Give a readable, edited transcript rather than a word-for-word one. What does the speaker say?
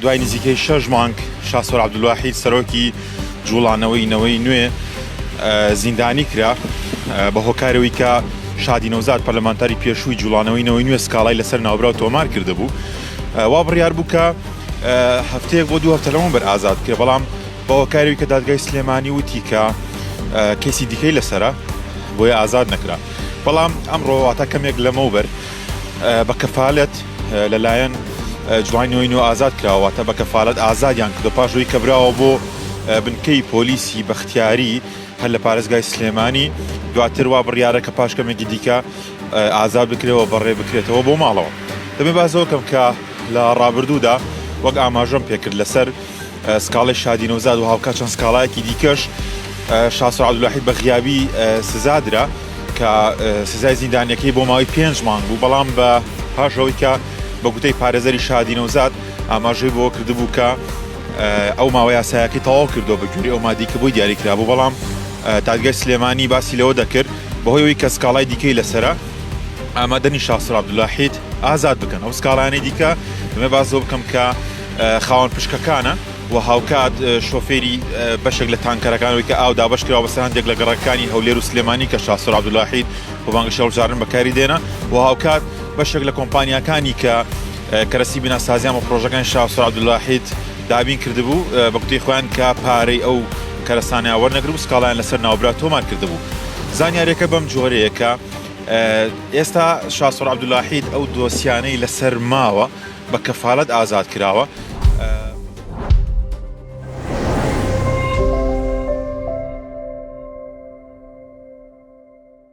دوای نزیکەی شەش مانگ شاسوار عەبدولواحید سەرۆکی جوڵانەوەی نەوەی نوێ زیندانی کرا بە هۆکارەوەی کە شادی نەوزاد پەرلەمانتاری پێشووی جوڵانەوەی نەوەی نوێ سکاڵای لەسەر ناوبراو تۆمار کردبوو وا بڕیار بوو کە هەفتەیەک بۆ دوو هەفتە لەمەوبەر ئازاد بکرێ بەڵام بە هۆکاری کە دادگای سلێمانی وتی کە کەیسی دیکەی لەسرە بۆیە ئازاد نەکرا بەڵام ئەمڕۆ واتە کەمێک لەمەوبەر بە کەفالەت لەلایەن جوڵای نوێی نوێ ئازاد کراوە واتە بە کەفالەت ئازادیان کردو پاش ئەوەی کە براوە بۆ بنکەی پۆلیسی بەختیاری هەر لە پارێزگای سلێمانی دواتر وا بڕیارە کە پاش کەمێکی دیکە ئازاد بکرێەوە بەڕێ بکرێتەوە بۆ ماڵەوە دەبێ باسەوە کەم کە لە ڕابردوودا وەک ئاماژەم پێکرد لەسەر سکاڵای شادی نەوزاد و هاوکات چەند سکاڵایەکی دیکەش شاسوار عەبدولواحید بە غیابی سزا درا کە سزای زیندانیەکەی بۆ ماوەی پێنج مانگ بوو بەڵام بە پاش ئەوەی کە بە گوتەی پارێزەری شادی نەوزاد ئاماژەی بۆ کردبوو کە ئەو ماوە یاسایەکەی تەواو کردو بە گوێرەی ئەو مادەی کە بۆی دیاری کرابوو بەڵام دادگای سلێمانی باسی لەوە دەکرد بەهۆی ئەوەی کە سکاڵای دیکەی لەسەرە ئامادەنی شاسوار عەبدولواحید ئازاد بکەن ئەو سکاڵانەی دیکە دەمێ باس لەوە بکەم کە خاوەن پشکەکانە و هاوکات شۆفێری بەشێک لە تانکەرەکانەوەی کە ئاو دابەش کراوە بەسەر هەندێک لە گەڕەکانی هەولێر و سلێمانی کە شاسوار عەبدولواحید بۆ بانگەشەی هەڵبژاردن بەکاری دێنا و هاوکات بەشێک لە کۆمپانیاکانی کە کەرەسی بیناسازیان بۆ پرۆژەکانی شاسوار عەبدولواحید دابین کردبوو بە گوتەی خۆیان کە پارەی ئەو کەرەسانەیان وەرنەگربوو سکاڵایان لەسەر ناوبرا تۆمار کردبوو زانیاریەکە بەم جۆرەیە کە ئێستا شاسوار عەبدولواحید ئەو دۆسیانەی لەسەر ماوە بە کەفالەت ئازاد کراوە.